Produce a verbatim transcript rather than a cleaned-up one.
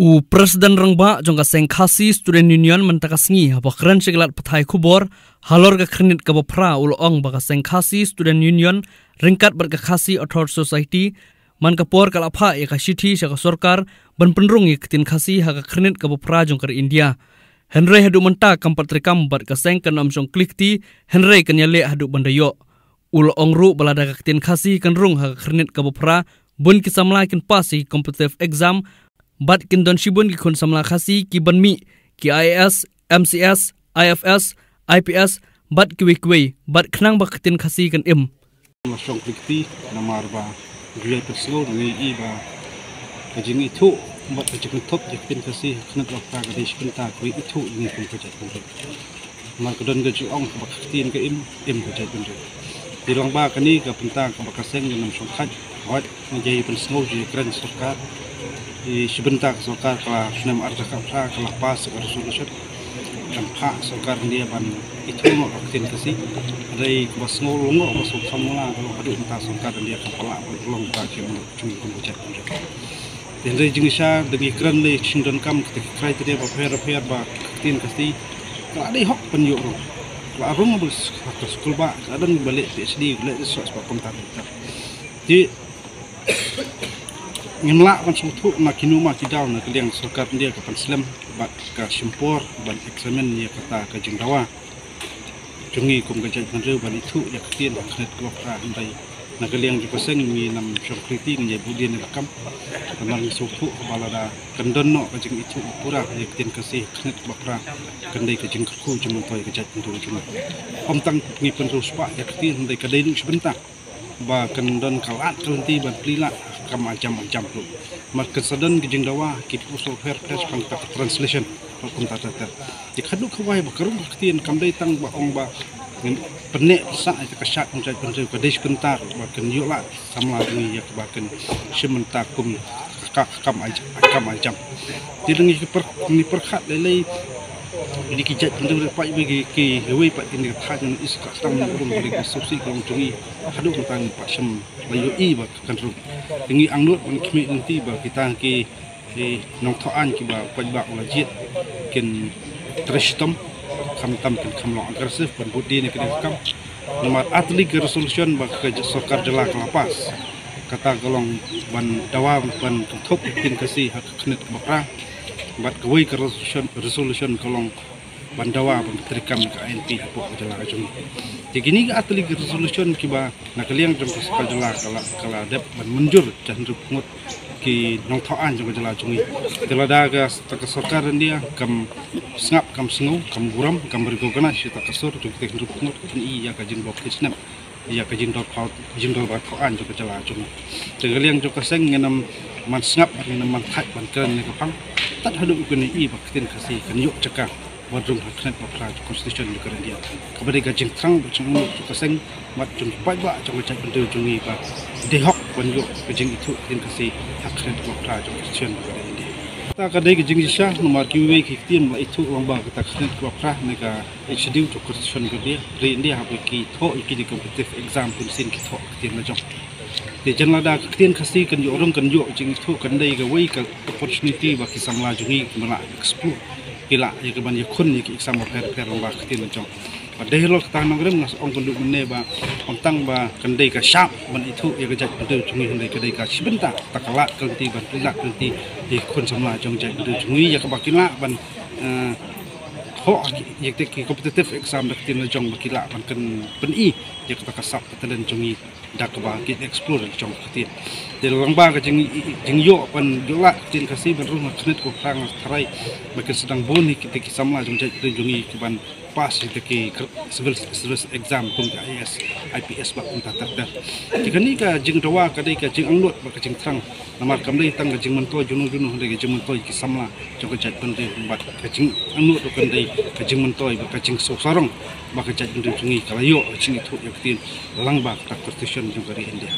U President Rangbah jong ka Seng Khasi Student Union mynta ka sngi haba kren sha ki lad pathai khubor halor ka khyrnit kaba phra u la ong ba ka Seng Khasi Student Union ryngkat bad ka Khasi Authors Society man ka por ka la phah ïa ka shithi sha ka sorkar ban pynrung ïa ka ktien Khasi ha ka khyrnit kaba phra jong ka ri India. Hynrei haduh mynta kam pat treikam bad ka seng kan ym shong kli kti, hynrei kan ïaleh haduh ban da ïoh. U la ong ruh ba lada ka ktien Khasi kan rung ha ka khyrnit kaba phra, bun ki samla kin pass ïa ki competitive exam bad kin don shibun ki khun samla Khasi ki ban mih ki IAS, MCS, IFS, IPS bad kiwei kiwei bad khnang ba ka ktien Khasi kan im. Ym shong kli kti namar ba ngi ïai pynsngew, ngi i ba ka jingithuh bad ka jingkynthup ïa ka ktien Khasi ha ka khyrnit kaba phra ka dei shi bynta ka jingithuh ïa ngi kum ka jaitbynriew. Namar ka don ka jingong kaba ka ktien ka im, im ka jaitbynriew. Te lyngba kane ka bynta kaba ka seng kan ym shong khlaiñ, hooid ngi ïai pynsngew, ïai kren sorkar. Te shi bynta ka sorkar ka la snem arhajar khatphra ka la pass ka resolution. Kan phah sorkar India ban ithuh noh ka ktien Khasi. Hynrei kaba sngew lyngngoh, kaba sngew kham mula ka long haduh mynta sorkar India kam pat lah ban pynlong ïa ka jingmut jong ngi kum ka jaitbynriew. Te hynrei jingshisha da ngi kren lei, ka jingdonkam kita ki criteria bapher bapher ba ka ktien Khasi ka la dei hok ban ïoh rung. Ka la rung ba ha ka skul ba ka don ba leh PhD, ba leh research ba kumta kumta. Te ngim lah ban sngewthuh na kino ma ki daw na ka liang sorkar India ka pynslem bad ka shim por ban examine ïa kata ka jingdawa jong ngi kum ka jaitbynriew ban ithuh ïa ka ktien ha ka khyrnit kaba phra. Hynrei na ka liang jong ka seng ngim shong kli kti, ngin ïai buddien ïa ka kam. Namar ngi sngewthuh ba lada kan don noh ka jingithuh ba pura ïa ka ktien Khasi ha ka khyrnit kaba phra, kan dei ka jingkyrkhu jingmyntoi ïa ka jaitbynriew jong ngi. Ym tang ngi pynriewspah ïa ka ktien, hynrei ka dei ruh shi bynta ba kan don ka lad ka lynti ban plie lad ha ka kam aïom aïom ruh. Namar kan sa don ka jingdawa ki pule pher pher shaphang kata ka translation, kumta ter ter. Te haduh kawei ba ka rung ka ktien kam dei tang ba ong ba ngin pynneh pynsah ïa ka shad ka jaitbynriew, ka dei shi bynta ruh ba kan ïoh lad samla jong ngi ïa kaba kan shim bynta kum ka, ka kam aï, ka kam aïom. Te ngi ki pyrkhat lei lei, ngi ki jaitbynriew, lei pat ba ki, kiwei pat ki ne ka thaiñ East ka sdang ngi rung ba ki sopsi ka long jong ngi, haduh mynta ngim pat shym la ïohi ba kan rung. Te ngi angnud ban khmih lynti ba kita ki, ki nongthoh aiñ kiba u paidbah u la jied kin trei shitom, khamtam kin kham long aggressive ban bud dien ïa kane ka kam. Namar artylli ki resolution ba ka sorkar jylla ka la pass, kata ka long ban dawa ban kynthup ïa ka ktien Khasi ha ka khyrnit kaba phra. Bad kawei ka resolution, resolution ka long ban dawa ban treikam ïa ka INP hapoh ka jylla ka jong ngi. Te kine ki artylli ki resolution kiba na ka liang jong ka sorkar jylla ka la, ka la dep ban mynjur da hynriewphew ngut ki nongthoh aiñ jong ka jylla jong ngi. Te lada kata ka sorkar India kam sngap, kam sngew, kam burom, kam recognize ïa kata ka sur jong kita ki hynriewphew ngut, kan i ïa ka jingdor ki snem, ïa ka jingdor phaw, jingdor ba thoh aiñ jong ka jylla jong ngi. Te ka liang jong ka seng ngin ym man sngap, ngin ym man thait ban kren ïa ka pang tad haduh ba kin i ba ka ktien Khasi kan ïoh jaka ban rung ha ka khyrnit ba phra jong ka Constitution jong ka India. Kaba dei ka jingthrang bad jingangnud jong ka seng bad jong ki paidbah jong ka jaitbynriew jong ngi ba dei hok ban ïoh ka jingithuh ka ktien Khasi ha ka khyrnit ba phra jong ka Constitution jong ka India. Kata ka dei ka jingshisha namar kiwei ki ktien la ithuh lyngba kata ka khyrnit ba phra ne ka Schedule jong ka Constitution ka India, ri India haba ki thoh ïa ki competitive exam, bun sien ki thoh ka ktien la jong. Te jan lada ka ktien Khasi kan ïoh rung, kan ïoh jingithuh, kan dei kawei ka opportunity ba ki samla jong ngi ki lah explore, ki lah ïa ka ban ïakhun ïa ki exam bapher bapher lyngba ka ktien la jong. Bad dei halor kata nongrim nga sa ong kynduh mynne ba ym tang ba kan dei ka shap ban ithuh ïa ka jaitbynriew jong ngi, hynrei ka dei ka shi bynta, kata ka lad ka lynti ban plie lad ka lynti ïa ki khun samla jong ka jaitbynriew jong ngi ïa kaba ki lah ban, eh, thoh ïa kita ki competitive exam da ka ktien la jong ba ki lah ban kan pyni ïa kata ka sap ka talent jong ngi da kaba kin explore jong ka ktien. Te lyngba ka jing, jingïoh ban ïoh lad ka ktien Khasi ban rung ha ka khyrnit kaba phra, nga tharai ba kin sdang bun hi kita ki samla jong ka jaitbynriew jong ngi ki ban pass kita ki civil service exam kum ka IAS, IPS bad kumta ter ter. Te kane ka jingdawa ka dei ka jingangnud bad ka jingthrang. Namar kam dei tang ka jingmyntoi junom junom, hynrei ka jingmyntoi ki samla jong ka jaitbynriew bad ka jingangnud ruh kan dei ka jingmyntoi bad ka jingsngewsarong ba ka jaitbynriew jong ngi ka la ïoh ka jingithuh ïa ka ktien lyngba kata ka Constitution jong ka ri India.